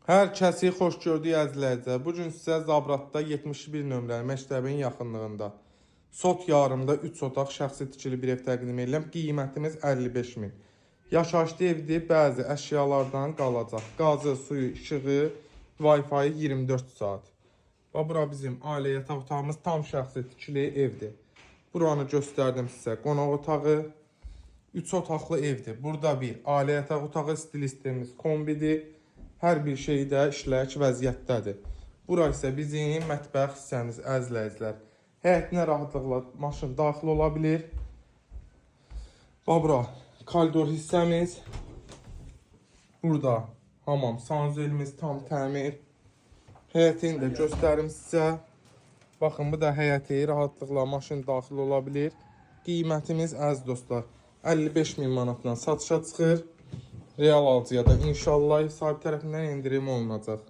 Hər kəsi xoş gördük, əzizləyicilər. Bu gün sizə Zabratda 71 nömrəli məktəbin yaxınlığında sot yarımda 3 otaq şəxsi tikili bir ev təqdim edirəm. Qiymətimiz 55 min. Yaşayışlı evdir, bəzi əşyalardan qalacaq. Qazı, suyu, işığı, Wi-Fi 24 saat. Və bura bizim ailə yataq otağımız, tam şəxsi tikili evdir. Buranı göstərdim sizə. Qonaq otağı, 3 otaqlı evdir. Burada bir ailə yataq otağı, stilistimiz kombidir. Hər bir şey də işlək vəziyyətdədir. Bura isə bizim mətbəx hissəmiz, əzizləyicilər. Həyətinə rahatlıqla maşın daxil ola bilir. Və bura koridor hissəmiz. Burada hamam sanuzelimiz tam təmir. Həyətini də göstərim sizə. Baxın, bu da həyəti, rahatlıqla maşın daxil ola bilir. Qiymətimiz, əziz dostlar, 55 min manatdan satışa çıxır. Real alıcıya da inşallah ev sahibi tərəfindən endirim olunacaq.